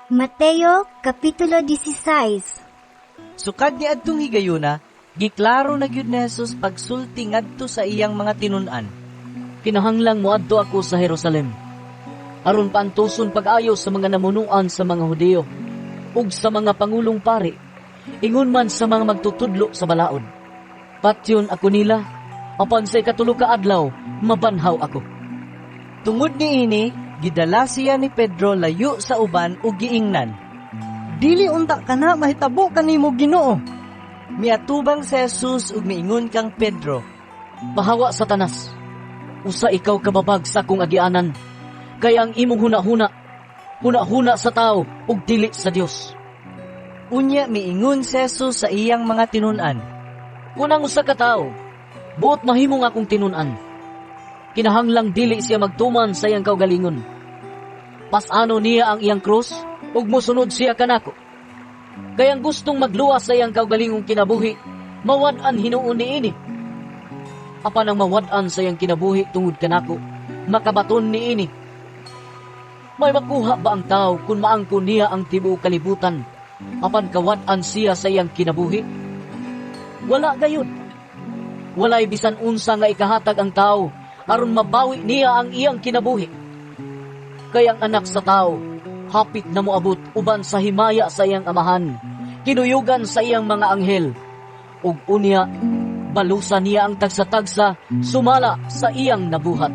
Mateo Kapitulo 16. Sukad niadtong higayuna, giklaro na gyud ni Jesus pagsulti ngadto sa iyang mga tinun-an. Kinahanglang moadto ako sa Jerusalem aron paantuson pag-ayo sa mga namunuan sa mga Hudiyo ug sa mga pangulong pari, ingon man sa mga magtutudlo sa balaod. Patyon ako nila, apan sa ikatulo ka adlaw mabanhaw ako. Tungod niini, gidala siya ni Pedro layo sa uban ug giingnan, "Dili unta kana mahitabo kanimo, Ginoo." Miatubang si Jesus ug miingon kang Pedro, "Pahawa, Satanas! Usa ikaw ka babag sa akong agianan, kay ang imong hunahuna, hunahuna sa tao ug dili sa Dios." Unya miingon si Jesus sa iyang mga tinun-an, "Kung ang usa ka tawo buot mahimong akong tinun-an, kinahanglang dili siya magtuman sa iyang kaugalingon. Pas-ano niya ang iyang krus ug mosunod siya kanako. Kay ang gustong magluwas sa iyang kaugalingong kinabuhi, mawad-an hinuon niini. Apan ang mawad-an sa iyang kinabuhi tungod kanako, makabaton niini. May makuha ba ang tao kung maangkon niya ang tibuok kalibutan, apan kawad-an siya sa iyang kinabuhi? Wala gayud. Walay bisan unsa nga ikahatag ang tao aron mabawi niya ang iyang kinabuhi. Kay ang Anak sa Tao hapit na moabot uban sa himaya sa iyang Amahan, kinuyugan sa iyang mga anghel, ug unya balusan niya ang tagsa-tagsa sumala sa iyang nabuhat."